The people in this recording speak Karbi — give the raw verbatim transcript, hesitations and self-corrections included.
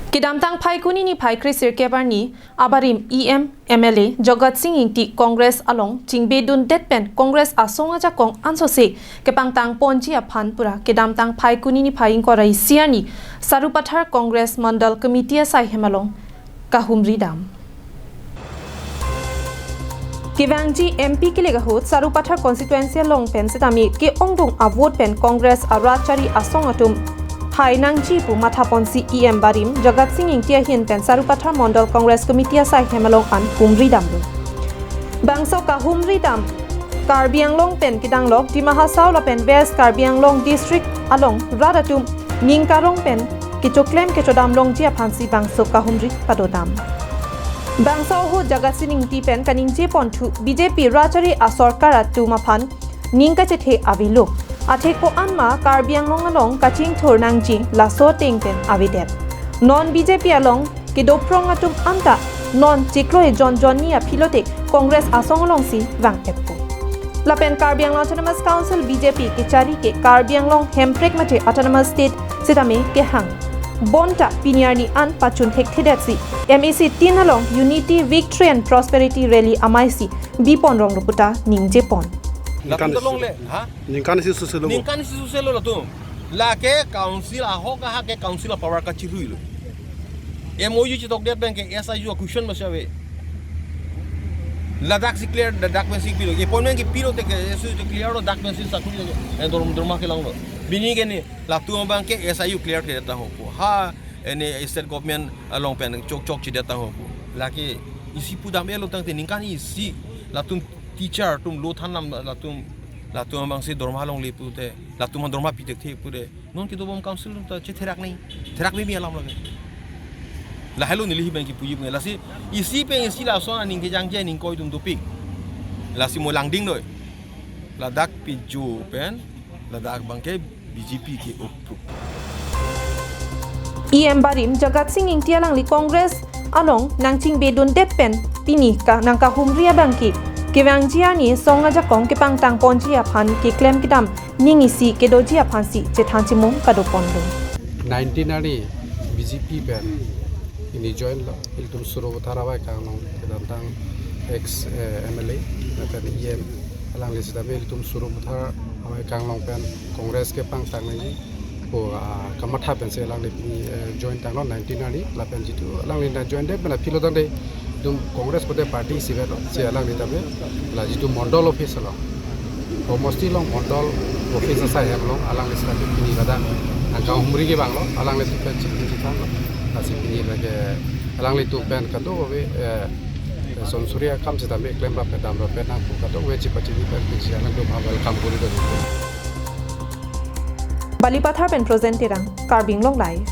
Kedamtang Phaikuni niphai kre sirkep arni abarim E M, M L A Jagat Sing Engti Congress along chingbedundet pen Congress asong ajakong ansose kepangtang ponji aphan pura kedamtang Phaikuni niphai ingkoi ra isi arni Sarupathar Congress Mandal Committee asai hem along kahumri dam. Kevangji M P kelek ahut Sarupathar constituency along pen setame ke-ongdung a-vote pen Congress arat chari asong atum hai nangji pu mathaponsi E M barim Jagat Sing Engti ahin pen Sarupathar Mandal Congress Committee asai hem along an humri damlo. Bangso kahumri dam Karbi Anglong pen kedanglok Dima Hasao lapen West Karbi Anglong district along rat atum ning karong pen kechoklem kechodam longji aphansi bangso kahumri padodam. Bangso ahut Jagat Sing Engti pen kaningje ponthu B J P rat chari asorkar atum aphan ning kachethe avelo. Athek ko-an ma Karbi Anglong along kachingthur nangji laso ateng pen avedet. Non B J P along kedoprong atum anta non chiklo ejon jonni aphi lote Congress asong alongsi vang-etpo. Lapen Karbi Anglong Autonomous Council B J P kechari ke Karbi Anglong Hemprek mate Autonomous State setame kehang. Bonta pini arni an pachun thekthedetsi M A C tin along Unity, Victory and Prosperity Rally amaisi bipon ronglo puta ningjepon. Latum ta longle, ha? Ningkan isi sose lo. Ningkan isi sose lo latum. Lake council ahok ahak ke council a-power kachiruilo. M O U chitokdet abang ke S I U a-question masi ave. Ladak si clear, ladak pensi pilo. Appointment ke pilo te ke S I U clear lo, dak pensi sakuri lo. Eh, dorm, dorma kelanglo. Pini ke ne, latum abang ke S I U clear ke data ho po. Ha, ene state government along pen chok chok chidet tang ho po. Lake isi pudam elo tangte ningkan isi latum teacher atum lo than nam latum, latum abangsi dorma longle pute, latum dorma pithekthe pute. Non kedobom council ta chetherak nai. Therak meme alam lake. Lahelo neli hi abang kipuji abang. Lasi isi pen isi lason aning kejangje aning koi atum dopik. Lasi mo langding noi. Ladak pijo pen, ladak abang ke B J P ke upruk. E M barim Jagat Sing Engti alangli Congress along nangchingbedundet pen pini ka nangkahumri abang ke kevangji arni asong ajakong kepangtang ponji aphan keklem kedam ning isi kedoji aphansi chethan chimung kadoponlo. Nineteen arni B J P pen pini join lo, ilitum Sarupathar Amei Kanglong kedamtang ex, eh, M L A, lapen E M, alangli setame ilitum Sarupathar Amei Kanglong pen Congress kepangtang nangji pu, ah, kamatha pensi alangli pini, eh, join tanglo nineteen arni, lapen jitu alangli nangjoindet pen aphi lo tangte itum Congress pute party isi avelo, si alangli tame la jitu mondol office lo, homosti along mondol office asai hem along alangli setame pini ladak nangkahumri kevanglo, alanglitum pen chipin chithanlo, lasi pini lake alanglitum pen kadokave, eh, sonsuri akam setame klemrap kedamrap pen nangpu kadokave chipachini pen pini alangtum welcome kori do. Balipathar pen Projen Terang, Karbi Anglong Live.